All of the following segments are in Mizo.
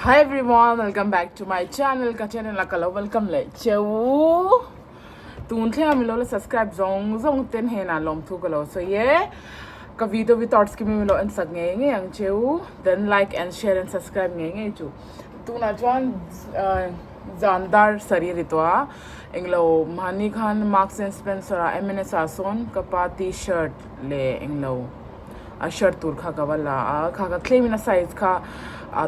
Hi everyone, welcome back to my channel. Ka channel a ka lo welcome leh cheu. Tun thleng a min lo la subscribe zawng zawng ten hen ah lawmthu ka lo sawi e. Ka video vi thoughts ki min lo en sak ngei ngei ang cheu. Then like and share and subscribe ngei ngei chu. Tunah chuan zan dar sarih a ri tawh a. Englo mahni khan Marks and Spencer ah M_N_S ah sawn ka pa t-shirt leh englo. a shirt tur kha ka va la a kha ka tlem in a size kha a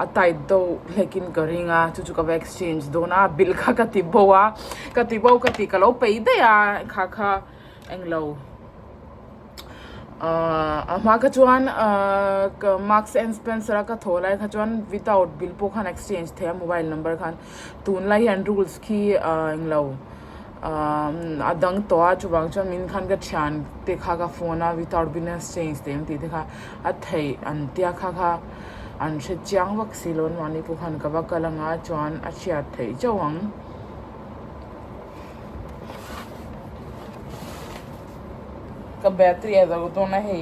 a tight deuh hlek in ka ring a chu chu ka va exchange dawn a bill kha ka ti bo a ka ti bo ka ti ka lo peih daih a kha kha englo ahh a hma kha chuan ahh ka Marks and Spencer a ka thawh lai kha chuan without bill pawh khan exchange theih a mobile number khan tunlai hian rules khi ahh englo. A dang tawh a chuvang chuan min khan ka thian te kha ka phone a without business change te an tih te kha a theih an tia kha kha an hre chiang vak si lo an mahni pawh khan ka va kal anga chuan a hriat theih chauh ang. Ka battery a zo dawn a hei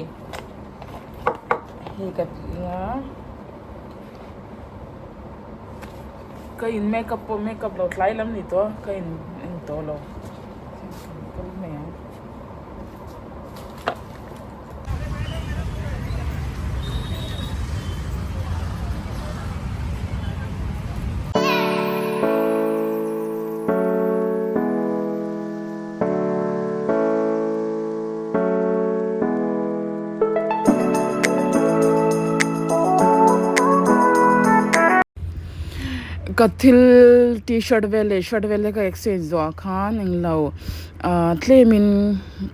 hei ka ti a. Ka in makeup pawh makeup lo tlai lam ni tawh a ka in en tawh lo kal mai ang. Ka thil t-shirt vel leh shirt vel te ka exchange zawh ah khan englo ah tlemin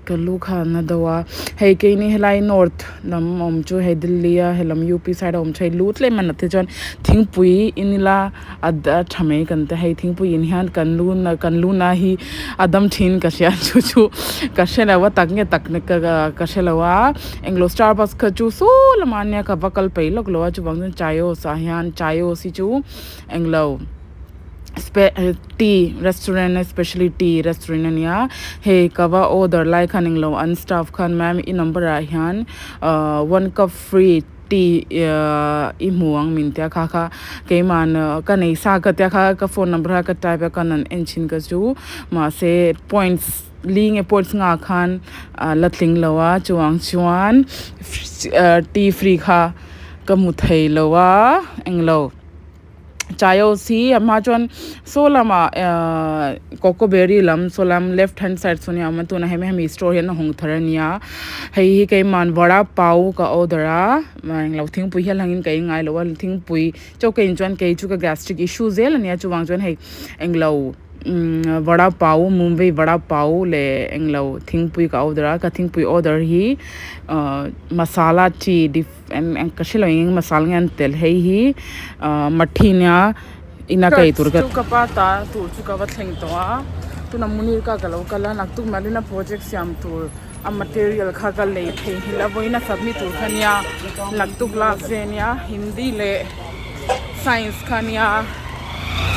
ka lu kha a na deuh a hei keini helai north lam awm chu hei Delhi a helam U P side a awm chu hei lu tlem a nat te chuan thingpui in ila a tha mai kan ti a hei thingpui in hian kan lu na kan lu na hi a dam thin ka hria chu chu ka hre lo a tak nge tak ka hre lo a englo starbucks kha chu saw lamah ania ka va kal peih lawk lo a chuvang chuan chaayos ah hian chaayos hi chu englo tea restaurant especially tea restaurant ania hei ka va order lai khan englo an staff khan ma'am i number ah hian ahh one cup free Tih i hmu ang min tia kha kha keiman ka nei sa ka tia kha ka phone number kha ka type a ka nan en thin ka chu mahse points li nge points nghah khan a la tling lo a chuang chuan tea free kha ka hmu thei lo a englo. Chaos hi a hma chuan saw lamah ahh coco berry lam saw lam left hand side sawn a awm a tunah hian hemi store hi an hawng thar a nia hei hi keimahn vada pav ka order a englo thingpui hial angin ka ei ngai lo a thingpui chaw ka in chuan kei chu ka gastric issue zel a nia chuvang chuan hei englo. Umm vada pav mumbai vada pav leh englo thingpui ka order a ka thingpui order hi ahh masala tea dif eng eng ka hrelo eng eng masala nge an telh hei hi ahh mathi nia ina ka eitur ka chu ka pa ta tur chu ka va thleng tawh a tuna munir ka ka lo kal a naktuk marina project siam tur a material kha ka lei thei nghilh a vawiin a submit tur kha nia naktuk last day ania hindi leh. Science kha ania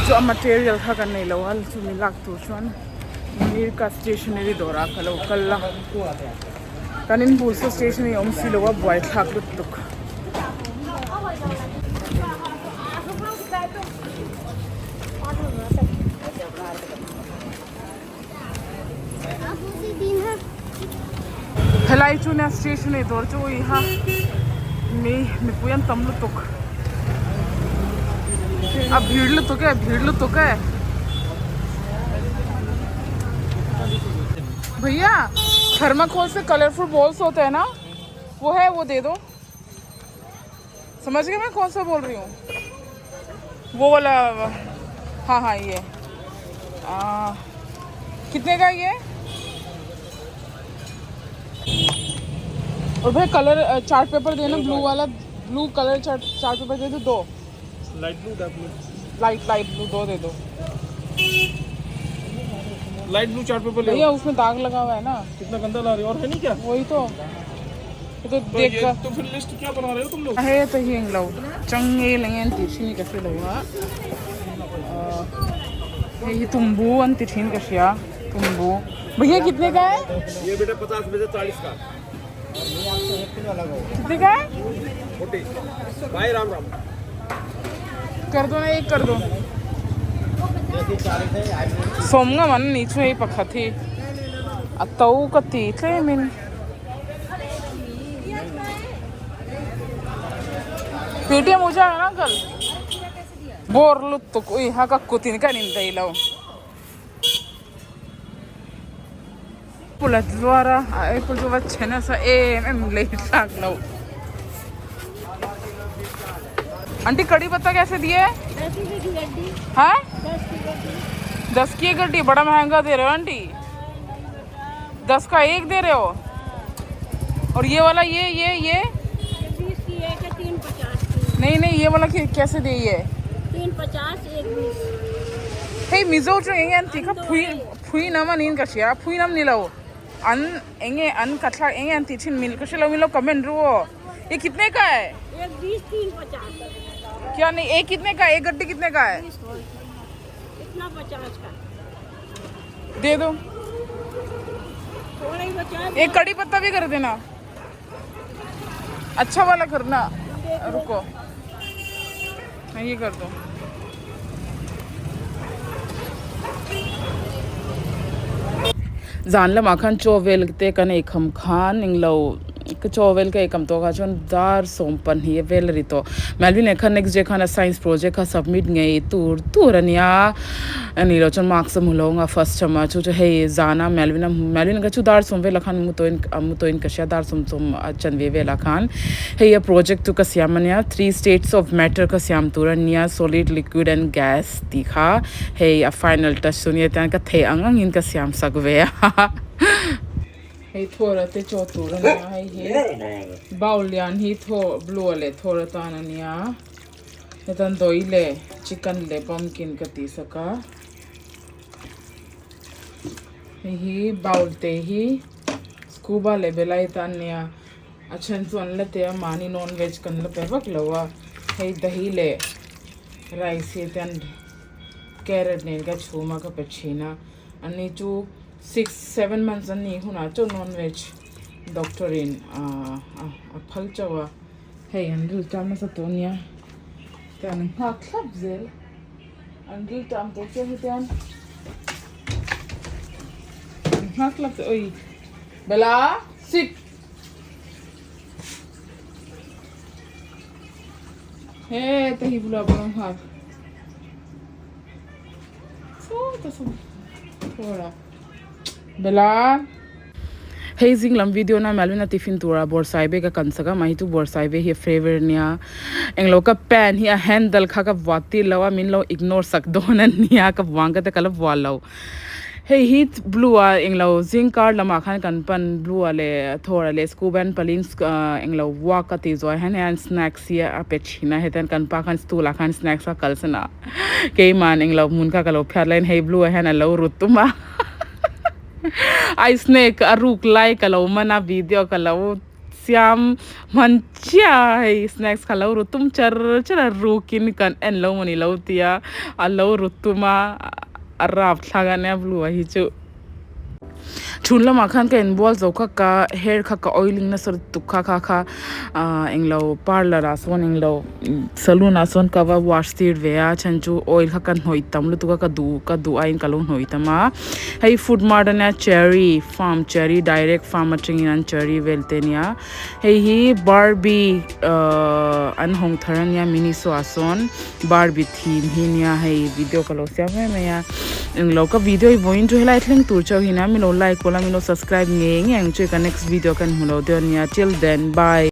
chu a material kha kan nei lo a chumi lak tur chuan Mirka stationery dawrah ka lo kal a kan inbul saw stationery awm si lo a buaithlak lutuk. Helai chu nia stationery dawr chu ui ha mi mipui an tam lutuk a bhir lutuk e bhir lutuk e भैया thermocol से colourful balls होते हैं ना वो है वो दे दो समझ गए मैं कौन सा बोल रही हूँ वो वाला हाँ हाँ ये आ, कितने का ये और भाई colour chart paper देना ब्लू वाला blue colour chart chart paper दे दो दो light blue dark blue light light blue दो दे दो light blue chart paper ले भैया उसमें दाग लगा हुआ है ना कितना गंदा ला रहे हो और है नहीं क्या वही तो ये तो तो देख ये कर तो फिर लिस्ट क्या बना रहे हो तुम लोग he ta hi englo changel eng an tih thin hi ka hre lo a hei hi tumbu an ti thin ka hria tumbu bhaiya kitne ka hai ये बेटा 50 में से 40 का kitne ka hai 40 भाई राम राम कर दो ना एक कर दो sawm nga man ni chu hei pakhat hi a to ka ti tlem in paytm ho jayega na uncle bore lutuk ui ha ka kut in ka in daih lo. Apple a zuar a a apple chu va chhe nasa em em lei thlak loh aunty कड़ी पत्ता कैसे दिए हाँ दस की एक गड्डी बड़ा महंगा दे रहे हो आंटी दस का एक दे रहे हो और ये वाला ये ये ये नहीं नहीं ये वाला कैसे दे ये 3.50 1.20 Hei Mizo chu enge an tih kha phui phui nam a niin ka hria a phui nam ni lo an enge an ka thlak enge an tih thin mil ka hrelo milo comment ru aw ye kitne ka hai 1.20 3.50 kya nahi ek kitne ka hai ek gaddi kitne ka hai इतना 50 का दे दो थोड़ा ही बचा एक कड़ी पत्ता भी कर देना अच्छा वाला करना रुको हाँ ये कर दो Zan lamah khan chaw vel te kan ei kham khan englo ka chaw vel ka ei kam tawh kha chuan dar 22 vel a ri tawh. Melvin eh khan next day khan a science project kha submit ngei tur tur a nia a nih loh chuan marks a hmu lo anga first term ah chu chu hei zana Melvin a Melvin kha chu dar 10 velah khan mu tawhin a mu tawhin ka hria dar 10 sawm a chanve velah khan hei a project chu ka siam a nia three states of matter ka siam tur a nia solid liquid and gas tih kha hei a final touch chu nia tian ka theih ang angin ka siam sak ve a hei thawra te chaw tur a nia hei hi bowl lian hi thaw blue ah leh thawr atan a nia hetan dawi leh chicken leh pumpkin ka tih sak a hei hi bowl te hi scuba leh belai tan a nia a then chu an la teh a mahni non veg kan la pe vak lo a hei dahi leh rice hi te an carrot nen ka chhum a ka pe thin a ani chu 6 7 months an nih hunah chauh non veg doctor in ahh a phal chauh a hei an ril tam nasa tawh ania te an nghak thlap zel an ril tam tawh chiang hi te an nghak thlap zel oi Bella sit he te hi bulah pawh an nghak sawta saw thawr a Bella Hei zing lam video na Melvin a tiffin tura bawrhsai bag a kan sak a mahni chu bawrhsai bag hi a flavour ania englo ka pan hi a handle kha ka vuah tir lo a min lo ignore sak dawn a nia ka vuang ka te ka la vuah lo hei hi blue a englo zing kar lamah khan kan pan blue a leh thawr a leh school band palin englo walk a tih zawh ah hian hei an snacks hi a pe thin a hetiang kan pa khan stool ah khan snacks a kalsan a keimah englo hmun kha ka lo phiat laiin hei blue ah hian a lo rut tum a. Ai snake a ruk lai ka lo man a video ka lo siam hman chiah a hei snacks kha lo ru tum char char a rukin kan en lo mawni lo tia a lo ru tum a a rap thlak a nia blue ah hi chu. Chhun lamah khan ka inbual zo kha ka hair kha ka oiling nasa lutuk kha kha kha ah englo parlour ah sawn englo saloon ah sawn ka va wash tir ve a chhan chu oil kha ka hnawih tam lutuk a ka duh ka duh aiin ka lo hnawih tam a hei food mart ania cherry farm cherry direct farm atangin an cherry vel te ania hei hi barbie ahh an hawng thar ania miniso ah sawn barbie theme hi ania hei video ka lo siam mai mai a englo ka video hi vawiin chu helai thleng tur chauh hi nia milo like pawh la milo subscribe ngei ngei ang chu ka next video kan hmu lo deuh ania till then bye.